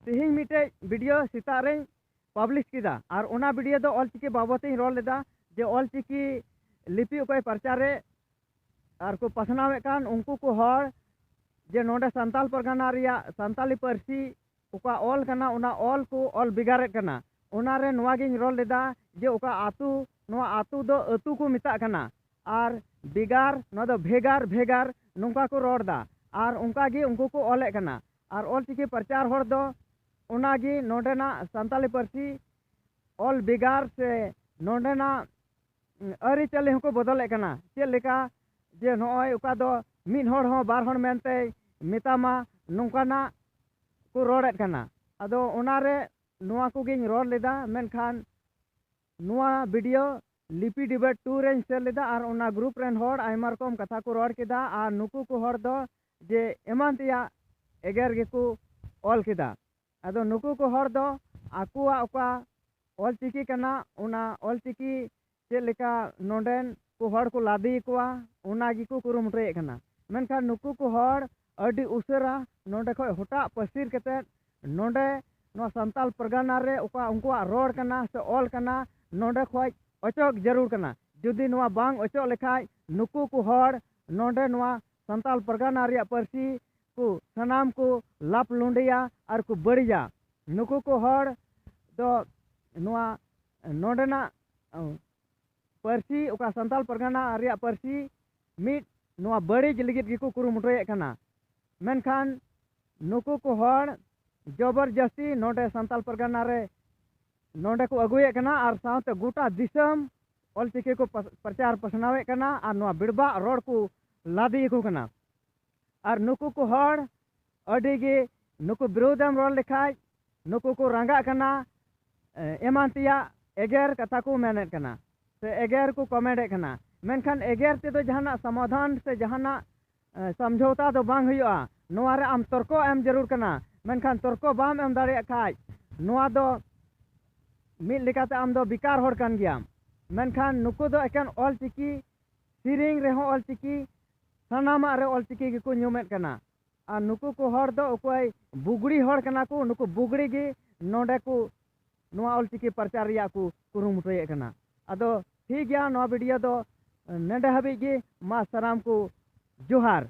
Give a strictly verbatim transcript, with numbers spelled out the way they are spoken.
ᱛᱮᱦᱮᱧ ᱢᱤᱫᱴᱮᱡ ᱵᱷᱤᱰᱤᱭᱳ ᱥᱮᱛᱟᱜ ᱨᱮᱧ ᱯᱟᱵᱽᱞᱤᱥ ᱠᱮᱫᱟ, ᱟᱨ ᱚᱱᱟ ᱵᱷᱤᱰᱤᱭᱳ ᱫᱚ ᱚᱞᱪᱤᱠᱤ ᱵᱟᱵᱚᱛ ᱤᱧ ᱨᱚᱲ ᱞᱮᱫᱟ, ᱡᱮ ᱚᱞᱪᱤᱠᱤ ᱞᱤᱯᱤ ᱚᱠᱚᱭ ᱯᱨᱚᱪᱟᱨᱮᱫ ᱟᱨ ᱠᱚ ᱯᱟᱥᱱᱟᱣᱮᱫ ᱠᱟᱱ ᱩᱱᱠᱩ ᱠᱚ ᱦᱚᱲ, ᱡᱮ ᱱᱚᱰᱮ ᱥᱟᱱᱛᱟᱞ ᱯᱟᱨᱜᱟᱱᱟ ᱨᱮᱭᱟᱜ ᱥᱟᱱᱛᱟᱞᱤ ᱯᱟᱹᱨᱥᱤ ᱚᱠᱟ ᱚᱞ ᱠᱟᱱᱟ, ᱚᱱᱟ ᱚᱞ ᱠᱚ ᱚᱞ ᱵᱷᱮᱜᱟᱨᱮᱫ ᱠᱟᱱᱟ᱾ ᱚᱱᱟᱨᱮ ᱱᱚᱣᱟ ᱜᱤᱧ ᱨᱚᱲ ᱞᱮᱫᱟ ᱡᱮ ᱚᱠᱟ ᱟᱹᱛᱩ, ᱱᱚᱣᱟ ᱟᱹᱛᱩ ᱫᱚ ᱟᱹᱛᱩ ᱠᱚ ᱢᱮᱛᱟᱜ ᱠᱟᱱᱟ, ᱟᱨ ᱵᱷᱮᱜᱟᱨ, ᱱᱚᱣᱟ ᱫᱚ ᱵᱷᱮᱜᱟᱨ ᱵᱷᱮᱜᱟᱨ ᱱᱚᱝᱠᱟ ᱠᱚ ᱨᱚᱲ ᱮᱫᱟ, ᱟᱨ ᱚᱱᱠᱟ ᱜᱮ ᱩᱱᱠᱩ ᱠᱚ ᱚᱞᱮᱫ ᱠᱟᱱᱟ᱾ ᱟᱨ ᱚᱞᱪᱤᱠᱤ ᱯᱨᱚᱪᱟᱨ ᱦᱚᱲ ᱫᱚ ᱚᱱᱟᱜᱮ ᱱᱚᱰᱮᱱᱟᱜ ᱥᱟᱱᱛᱟᱞᱤ ᱯᱟᱹᱨᱥᱤ ᱚᱞ ᱵᱷᱮᱜᱟᱨ ᱥᱮ ᱱᱚᱰᱮᱱᱟᱜ ᱟᱹᱨᱤᱪᱟᱹᱞᱤ ᱦᱚᱸᱠᱚ ᱵᱚᱫᱚᱞᱮᱫ ᱠᱟᱱᱟ᱾ ᱪᱮᱫ ᱞᱮᱠᱟ ᱡᱮ ᱱᱚᱜᱼᱚᱭ ᱚᱠᱟ ᱫᱚ ᱢᱤᱫ ᱦᱚᱲ ᱦᱚᱸ ᱵᱟᱨ ᱦᱚᱲ ᱢᱮᱱᱛᱮᱭ ᱢᱮᱛᱟᱢᱟ, ᱱᱚᱝᱠᱟᱱᱟᱜ ᱠᱚ ᱨᱚᱲᱮᱫ ᱠᱟᱱᱟ᱾ ᱟᱫᱚ ᱚᱱᱟᱨᱮ ᱱᱚᱣᱟ ᱠᱚᱜᱮᱧ ᱨᱚᱲ ᱞᱮᱫᱟ, ᱢᱮᱱᱠᱷᱟᱱ ᱱᱚᱣᱟ ᱵᱷᱤᱰᱤᱭᱳ ᱞᱤᱯᱤ ᱰᱤᱵᱮᱴ ᱴᱩ ᱨᱮᱧ ᱥᱮᱞ ᱞᱮᱫᱟ, ᱟᱨ ᱚᱱᱟ ᱜᱨᱩᱯ ᱨᱮᱱ ᱦᱚᱲ ᱟᱭᱢᱟ ᱨᱚᱠᱚᱢ ᱠᱟᱛᱷᱟ ᱠᱚ ᱨᱚᱲ ᱠᱮᱫᱟ, ᱟᱨ ᱱᱩᱠᱩ ᱠᱚ ᱦᱚᱲ ᱫᱚ ᱡᱮ ᱮᱢᱟᱱ ᱛᱮᱭᱟᱜ ᱮᱜᱮᱨ ᱜᱮᱠᱚ ᱚᱞ ᱠᱮᱫᱟ᱾ ᱟᱫᱚ ᱱᱩᱠᱩ ᱠᱚ ᱦᱚᱲ ᱫᱚ ᱟᱠᱚᱣᱟᱜ ᱚᱠᱟ ᱚᱞᱪᱤᱠᱤ ᱠᱟᱱᱟ, ᱚᱱᱟ ᱚᱞᱪᱤᱠᱤ ᱪᱮᱫ ᱞᱮᱠᱟ ᱱᱚᱰᱮᱱ ᱠᱚ ᱦᱚᱲ ᱠᱚ ᱞᱟᱫᱮ ᱠᱚᱣᱟ, ᱚᱱᱟ ᱜᱮᱠᱚ ᱠᱩᱨᱩᱢᱩᱴᱩᱭᱮᱫ ᱠᱟᱱᱟ᱾ ᱢᱮᱱᱠᱷᱟᱱ ᱱᱩᱠᱩ ᱠᱚ ᱦᱚᱲ ᱟᱹᱰᱤ ᱩᱥᱟᱹᱨᱟ ᱱᱚᱰᱮ ᱠᱷᱚᱡ ᱦᱚᱴᱟᱜ ᱯᱟᱹᱥᱤᱨ ᱠᱟᱛᱮᱫ ᱱᱚᱰᱮ ᱱᱚᱣᱟ ᱥᱟᱱᱛᱟᱞ ᱯᱟᱨᱜᱟᱱᱟ ᱨᱮ ᱚᱠᱟ ᱩᱱᱠᱩᱣᱟᱜ ᱨᱚᱲ ᱠᱟᱱᱟ ᱥᱮ ᱚᱞ ᱠᱟᱱᱟ, ᱱᱚᱰᱮ ᱠᱷᱚᱡ ᱚᱪᱚᱜ ᱡᱟᱹᱨᱩᱲ ᱠᱟᱱᱟ᱾ ᱡᱩᱫᱤ ᱱᱚᱣᱟ ᱵᱟᱝ ᱚᱪᱚᱜ ᱞᱮᱠᱷᱟᱡ ᱱᱩᱠᱩ ᱠᱚ ᱦᱚᱲ ᱱᱚᱰᱮ ᱱᱚᱣᱟ ᱥᱟᱱᱛᱟᱞ ᱯᱟᱨᱜᱟᱱᱟ ᱨᱮᱭᱟᱜ ᱯᱟᱹᱨᱥᱤ ᱠᱚ ᱥᱟᱱᱟᱢ ᱠᱚ ᱞᱟᱯ ᱞᱩᱸᱰᱮᱭᱟ ᱟᱨ ᱠᱚ ᱵᱟᱹᱲᱤᱡᱟ᱾ ᱱᱩᱠᱩ ᱠᱚ ᱦᱚᱲ ᱫᱚ ᱱᱚᱣᱟ ᱱᱚᱰᱮᱱᱟᱜ ᱯᱟᱹᱨᱥᱤ, ᱚᱠᱟ ᱥᱟᱱᱛᱟᱞ ᱯᱟᱨᱜᱟᱱᱟ ᱨᱮᱭᱟᱜ ᱯᱟᱹᱨᱥᱤ ᱢᱤᱫ ᱱᱚᱣᱟ ᱵᱟᱹᱲᱤᱡ ᱞᱟᱹᱜᱤᱫ ᱜᱮᱠᱚ ᱠᱩᱨᱩᱢᱩᱴᱩᱭᱮᱫ ᱠᱟᱱᱟ᱾ ᱢᱮᱱᱠᱷᱟᱱ ᱱᱩᱠᱩ ᱠᱚ ᱦᱚᱲ ᱡᱚᱵᱚᱨᱡᱟᱹᱥᱛᱤ ᱱᱚᱰᱮ ᱥᱟᱱᱛᱟᱞ ᱯᱟᱨᱜᱟᱱᱟ ᱨᱮ ᱱᱚᱰᱮ ᱠᱚ ᱟᱹᱜᱩᱭᱮᱫ ᱠᱟᱱᱟ, ᱟᱨ ᱥᱟᱶᱛᱮ ᱜᱚᱴᱟ ᱫᱤᱥᱚᱢ ᱚᱞᱪᱤᱠᱤ ᱠᱚ ᱯᱟᱥ-, ᱯᱨᱚᱪᱟᱨ ᱯᱟᱥᱱᱟᱣᱮᱫ ᱠᱟᱱᱟ, ᱟᱨ ᱱᱚᱣᱟ ᱵᱮᱲᱵᱟᱜ ᱨᱚᱲ ᱠᱚ ᱞᱟᱫᱮᱭᱟᱠᱚ ᱠᱟᱱᱟ᱾ ᱟᱨ ᱱᱩᱠᱩ ᱠᱚ ᱦᱚᱲ ᱟᱹᱰᱤ ᱜᱮ ᱱᱩᱠᱩ ᱵᱤᱨᱩᱫᱷ ᱮᱢ ᱨᱚᱲ ᱞᱮᱠᱷᱟᱡ ᱱᱩᱠᱩ ᱠᱚ ᱨᱟᱸᱜᱟᱜ ᱠᱟᱱᱟ, ᱮ, ᱮᱢᱟᱱ ᱛᱮᱭᱟᱜ ᱮᱜᱮᱨ ᱠᱟᱛᱷᱟ ᱠᱚ ᱢᱮᱱᱮᱫ ᱠᱟᱱᱟ ᱥᱮ ᱮᱜᱮᱨ ᱠᱚ ᱠᱚᱢᱮᱱᱴ ᱮᱫ ᱠᱟᱱᱟ᱾ ᱢᱮᱱᱠᱷᱟᱱ ᱮᱜᱮᱨ ᱛᱮᱫᱚ ᱡᱟᱦᱟᱱᱟᱜ ᱥᱚᱢᱟᱫᱷᱟᱱ ᱥᱮ ᱡᱟᱦᱟᱱᱟᱜ, ᱮ, ᱥᱚᱢᱡᱷᱚᱣᱛᱟ ᱫᱚ ᱵᱟᱝ ᱦᱩᱭᱩᱜᱼᱟ᱾ ᱱᱚᱣᱟ ᱨᱮ ᱟᱢ ᱛᱚᱨᱠᱚ ᱮᱢ ᱡᱟᱹᱨᱩᱲ ᱠᱟᱱᱟ, ᱢᱮᱱᱠᱷᱟᱱ ᱛᱚᱨᱠᱚ ᱵᱟᱢ ᱮᱢ ᱫᱟᱲᱮᱭᱟᱜ ᱠᱷᱟᱡ ᱱᱚᱣᱟ ᱫᱚ ᱢᱤᱫ ᱞᱮᱠᱟᱛᱮ ᱟᱢ ᱫᱚ ᱵᱮᱠᱟᱨ ᱦᱚᱲ ᱠᱟᱱ ᱜᱮᱭᱟᱢ᱾ ᱢᱮᱱᱠᱷᱟᱱ ᱱᱩᱠᱩ ᱫᱚ ᱮᱠᱮᱱ ᱚᱞ ᱪᱤᱠᱤ, ᱥᱮᱨᱮᱧ ᱨᱮᱦᱚᱸ ᱚᱞ ᱪᱤᱠᱤ, ᱥᱟᱱᱟᱢᱟᱜ ᱨᱮ ᱚᱞ ᱪᱤᱠᱤ ᱜᱮᱠᱚ ᱧᱩᱢᱮᱫ ᱠᱟᱱᱟ᱾ ᱟᱨ ᱱᱩᱠᱩ ᱠᱚ ᱦᱚᱲ ᱫᱚ ᱚᱠᱚᱭ ᱵᱩᱜᱽᱲᱤ ᱦᱚᱲ ᱠᱟᱱᱟ ᱠᱚ, ᱱᱩᱠᱩ ᱵᱩᱜᱽᱲᱤ ᱜᱮ ᱱᱚᱰᱮ ᱠᱚ ᱱᱚᱣᱟ ᱚᱞᱪᱤᱠᱤ ᱯᱨᱚᱪᱟᱨ ᱨᱮᱭᱟᱜ ᱠᱚ ᱠᱩᱨᱩᱢᱩᱴᱩᱭᱮᱫ ᱠᱟᱱᱟ᱾ ᱟᱫᱚ ᱴᱷᱤᱠ ᱜᱮᱭᱟ, ᱱᱚᱣᱟ ᱵᱷᱤᱰᱤᱭᱳ ᱫᱚ ᱱᱚᱰᱮ ᱦᱟᱹᱵᱤᱡ ᱜᱮ᱾ ᱢᱟ ᱥᱟᱱᱟᱢ ᱠᱚ ᱡᱚᱦᱟᱨ᱾